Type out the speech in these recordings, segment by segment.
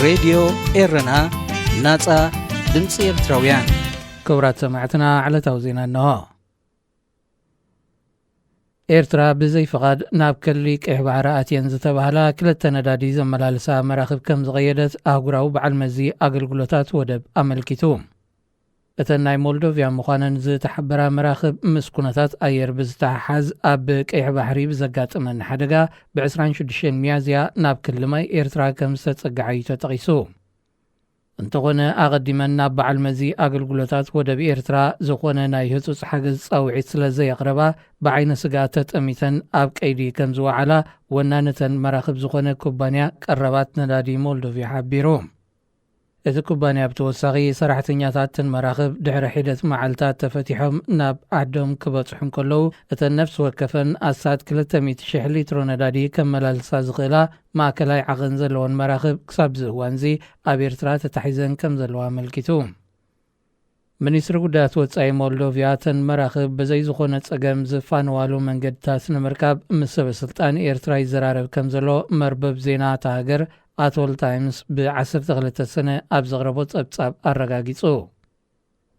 ሬድዮ ኤረና፣ ናጻ ድምጺ ኤርትራውያን። ክቡራት ሰማዕትና፣ ዕለታዊ ዜና እንሆ። ኤርትራ ብዘይ ፍቓድ ናብ ከሊ ቀይሕ ባሕሪ ኣትየን ዝተባህላ ክልተ ነዳዲ ዘመላልሳ መራኽብ ከም ዝቐየደት ኣህጉራዊ በዓል መዚ ኣገልግሎታት ወደብ ኣመልኪቱ። እተን ናይ ሞልዶቪያ ምዃነን ዝተሓበራ መራኽብ፣ ምስ ኩነታት ኣየር ብዝተሓሓዝ ኣብ ቀይሕ ባሕሪ ብዘጋጠመን ሓደጋ ብ ዕስራን ሽዱሽተን ሚያዝያ ናብ ክሊ ማይ ኤርትራ ከም ዝተጸግዓ እዩ ተጠቒሱ። እንተኾነ፣ ኣቐዲመን ናብ በዓል መዚ ኣገልግሎታት ወደብ ኤርትራ ዝኾነ ናይ ህጹጽ ሓገዝ ጻውዒት ስለ ዘየቕረባ፣ ብዓይነ ስጋ ተጠሚተን ኣብ ቀይዲ ከም ዝወዓላ ወናኒ እተን መራኽብ ዝኾነ ኩባንያ ቀረባት ነዳዲ ሞልዶቪያ ሓቢሩ። እቲ ኩባንያ ብተወሳኺ፣ ሰራሕተኛታት እተን መራኽብ ድሕሪ ሒደት መዓልታት ተፈቲሖም ናብ ዓዶም ክበጽሑ እንከለዉ፣ እተን ነፍሲ ወከፈን ኣስታት ክልተ ሚእቲ ሽሕ ሊትሮ ነዳዲ ከመላልሳ ዝኽእላ ማእከላይ ዓቐን ዘለወን መራኽብ ክሳብ እዚ እዋንዚ ኣብ ኤርትራ ተታሒዘን ከም ዘለዋ ኣመልኪቱ። ሚኒስትሪ ጉዳያት ወጻኢ ሞልዶቪያ፣ እተን መራኽብ ብዘይ ዝኾነ ጸገም ዝፋነዋሉ መንገድታት ንምርካብ ምስ ሰበ ስልጣን ኤርትራ ይዘራረብ ከም ዘሎ መርበብ ዜና እታ ሃገር ኣቶል ታይምስ ብ ዓሰርተ ክልተ ሰነ ኣብ ዘቕረቦ ጸብጻብ ኣረጋጊጹ።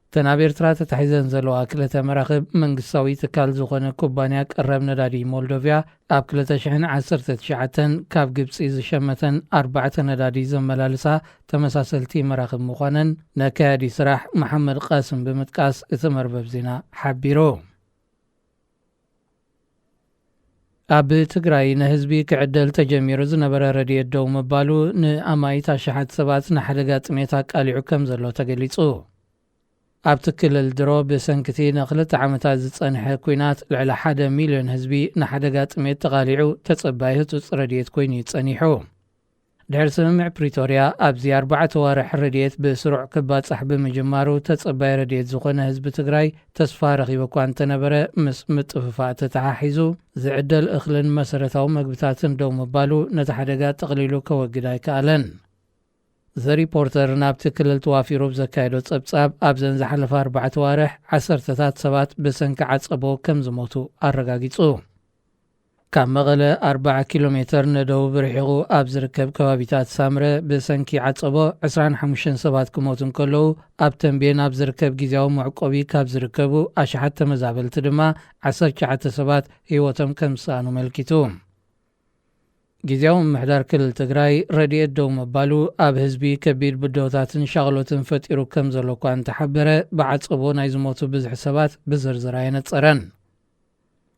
እተን ኣብ ኤርትራ ተታሒዘን ዘለዋ ክልተ መራኽብ፣ መንግስታዊ ትካል ዝኾነ ኩባንያ ቀረብ ነዳዲ ሞልዶቪያ ኣብ ክልተ ሽሕን ዓሰርተ ትሽዓተን ካብ ግብጺ ዝሸመተን ኣርባዕተ ነዳዲ ዘመላልሳ ተመሳሰልቲ መራኽብ ምዃነን ነካያዲ ስራሕ መሓመድ ቃስም ብምጥቃስ እቲ መርበብ ዜና ሓቢሩ። ኣብ ትግራይ ንህዝቢ ክዕደል ተጀሚሩ ዝነበረ ረድኤት ደው ምባሉ፣ ንኣማኢት ኣሽሓት ሰባት ንሓደጋ ጥሜት ኣቃሊዑ ከም ዘሎ ተገሊጹ። ኣብቲ ክልል ድሮ ብሰንኪቲ ንክልተ ዓመታት ዝጸንሐ ኲናት፣ ልዕሊ ሓደ ሚልዮን ህዝቢ ንሓደጋ ጥሜት ተቓሊዑ ተጸባይ ህጹጽ ረድኤት ኮይኑ እዩ ጸኒሑ። ድሕሪ ስምምዕ ፕሪቶርያ፣ ኣብዚ ኣርባዕተ ዋርሕ ረድኤት ብስሩዕ ክባጻሕ ብምጅማሩ፣ ተጸባይ ረድኤት ዝኾነ ህዝቢ ትግራይ ተስፋ ረኺቡ እኳ እንተነበረ፣ ምስ ምጥፍፋእ ተተሓሒዙ፣ ዝዕደል እኽልን መሰረታዊ መግብታትን ደው ምባሉ፣ ነቲ ሓደጋ ጠቕሊሉ ከወግድ ኣይከኣለን። ዘ ሪፖርተር ናብቲ ክልል ተዋፊሩ ብዘካየዶ ጸብጻብ፣ ኣብዘን ዝሓለፈ ኣርባዕተ ዋርሕ ዓሰርተታት ሰባት ብሰንኪ ዓጸቦ ከም ዝሞቱ ኣረጋጊጹ። ካብ መቐለ ኣርብዓ ኪሎ ሜተር ንደቡብ ርሒቑ ኣብ ዝርከብ ከባቢታት ሳምረ፣ ብሰንኪ ዓጸቦ ዕስራን ሓሙሽተን ሰባት ክሞቱ እንከለዉ፣ ኣብ ተንቤን ኣብ ዝርከብ ግዝያዊ መዕቆቢ ካብ ዝርከቡ ኣሽሓት ተመዛበልቲ ድማ ዓሰርተ ትሽዓተ ሰባት ህይወቶም ከም ዝሰኣኑ መልኪቱ። ግዝያዊ ምምሕዳር ክልል ትግራይ፣ ረድኤት ደው ምባሉ ኣብ ህዝቢ ከቢድ ብድሆታትን ሻቕሎትን ፈጢሩ ከም ዘሎ እኳ እንተሓበረ፣ ብዓጸቦ ናይ ዝሞቱ ብዝሒ ሰባት ብዝርዝር ኣየነጸረን።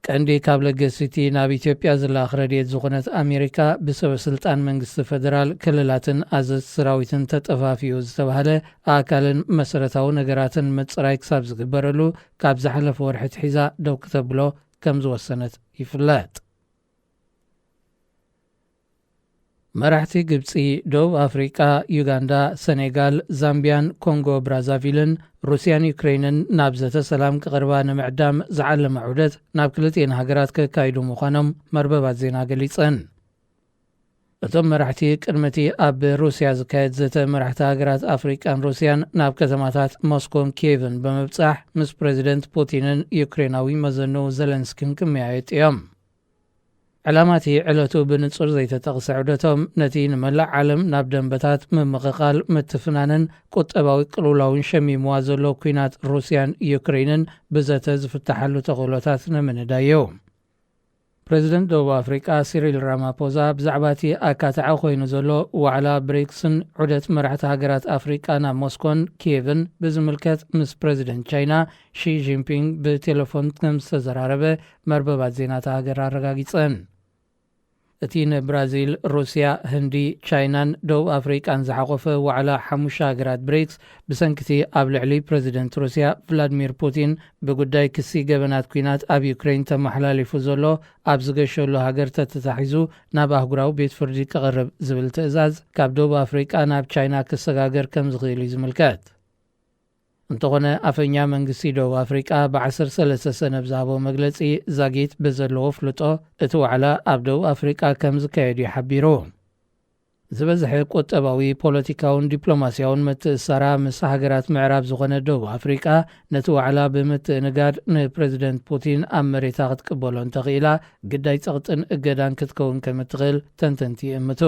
ቀንዲ ካብ ለገሲቲ ናብ ኢትዮጵያ ዝለኣኽ ረድኤት ዝኾነት ኣሜሪካ፣ ብሰበ ስልጣን መንግስቲ ፈደራል፣ ክልላትን ኣዘዝቲ ሰራዊትን ተጠፋፊኡ ዝተባህለ ኣካልን መሰረታዊ ነገራትን ምጽራይ ክሳብ ዝግበረሉ፣ ካብ ዝሓለፈ ወርሒ ኣትሒዛ ደው ክተብሎ ከም ዝወሰነት ይፍለጥ። መራሕቲ ግብጺ፣ ደቡብ ኣፍሪቃ፣ ዩጋንዳ፣ ሰኔጋል፣ ዛምቢያን ኮንጎ ብራዛቪልን ሩስያን ዩክሬንን ናብ ዘተ ሰላም ክቐርባ ንምዕዳም ዝዓለመ ዑደት ናብ ክልቲኤን ሃገራት ከካይዱ ምዃኖም መርበባት ዜና ገሊጸን። እቶም መራሕቲ፣ ቅድሚ እቲ ኣብ ሩስያ ዝካየድ ዘተ መራሕቲ ሃገራት ኣፍሪቃን ሩስያን፣ ናብ ከተማታት ሞስኮን ኪየቭን ብምብጻሕ፣ ምስ ፕረዚደንት ፑቲንን ዩክሬናዊ መዘንኡ ዘለንስኪን ክመያየጡ እዮም። ዕላማ እቲ ዕለቱ ብንጹር ዘይተጠቕሰ ዑደቶም፣ ነቲ ንመላእ ዓለም ናብ ደንበታት ምምቕቓል፣ ምትፍናንን ቁጠባዊ ቅልውላውን ሸሚምዋ ዘሎ ኲናት ሩስያን ዩክሬንን ብዘተ ዝፍታሓሉ ተኽእሎታት ንምንዳይ እዩ። ፕረዚደንት ደቡብ ኣፍሪቃ ሲሪል ራማፖዛ፣ ብዛዕባ እቲ ኣካታዒ ኮይኑ ዘሎ ዋዕላ ብሪክስን ዑደት መራሕቲ ሃገራት ኣፍሪቃ ናብ ሞስኮን ኪየቭን ብዝምልከት፣ ምስ ፕረዚደንት ቻይና ሺ ጂንፒንግ ብቴሌፎን ከም ዝተዘራረበ መርበባት ዜና እታ ሃገር ኣረጋጊጸን። እቲ ንብራዚል፣ ሩስያ፣ ህንዲ፣ ቻይናን ደቡብ ኣፍሪቃን ዝሓቖፈ ዋዕላ ሓሙሽተ ሃገራት ብሪክስ፣ ብሰንኪቲ ኣብ ልዕሊ ፕረዚደንት ሩስያ ቭላድሚር ፑቲን ብጉዳይ ክሲ ገበናት ኲናት ኣብ ዩክሬን ተመሓላሊፉ ዘሎ፣ ኣብ ዝገሸሉ ሃገር ተተታሒዙ ናብ ኣህጉራዊ ቤት ፍርዲ ክቐርብ ዝብል ትእዛዝ፣ ካብ ደቡብ ኣፍሪቃ ናብ ቻይና ክሰጋገር ከም ዝኽእል እዩ ዝምልከት። እንተኾነ፣ ኣፈኛ መንግስቲ ደቡብ ኣፍሪቃ ብ ዓሰርተ ሰለስተ ሰነ ብዝሃቦ መግለጺ፣ ዛጊት ብዘለዎ ኣፍልጦ፣ እቲ ዋዕላ ኣብ ደቡብ ኣፍሪቃ ከም ዝካየድ እዩ ሓቢሩ። ዝበዝሐ ቁጠባዊ፣ ፖለቲካውን ዲፕሎማስያውን ምትእስሳራ ምስ ሃገራት ምዕራብ ዝኾነ ደቡብ ኣፍሪቃ፣ ነቲ ዋዕላ ብምትእንጋድ፣ ንፕረዚደንት ፑቲን ኣብ መሬታ ክትቅበሎ እንተኽኢላ፣ ግዳይ ጸቕጥን እገዳን ክትከውን ከም እትኽእል ተንተንቲ ይእምቱ።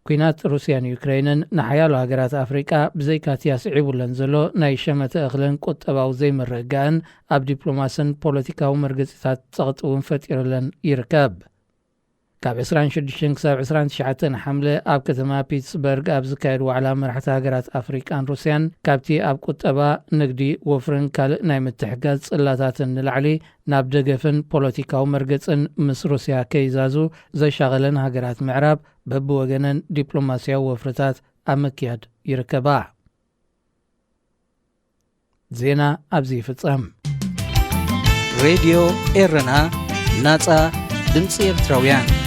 ኲናት ሩስያን ዩክሬንን ንሓያሎ ሃገራት ኣፍሪቃ ብዘይካቲ ኣስዒቡለን ዘሎ ናይ ሸመተ እኽልን ቁጠባዊ ዘይምርግጋእን ኣብ ዲፕሎማስን ፖለቲካዊ መርገጺታት ጸቕጢ እውን ፈጢሩለን ይርከብ። ካብ ዕስራን ሽዱሽተን ክሳብ ዕስራን ትሽዓተን ሓምለ ኣብ ከተማ ፒትስበርግ ኣብ ዝካየድ ዋዕላ መራሕቲ ሃገራት ኣፍሪቃን ሩስያን ካብቲ ኣብ ቁጠባ፣ ንግዲ፣ ወፍርን ካልእ ናይ ምትሕጋዝ ጽላታትን ንላዕሊ ናብ ደገፍን ፖለቲካዊ መርገጽን ምስ ሩስያ ከይዛዙ ዘሻቐለን ሃገራት ምዕራብ በብወገነን ዲፕሎማስያዊ ወፍርታት ኣብ ምክያድ ይርከባ። ዜና ኣብዚ ይፍጸም። ሬድዮ ኤረና፣ ናጻ ድምጺ ኤርትራውያን።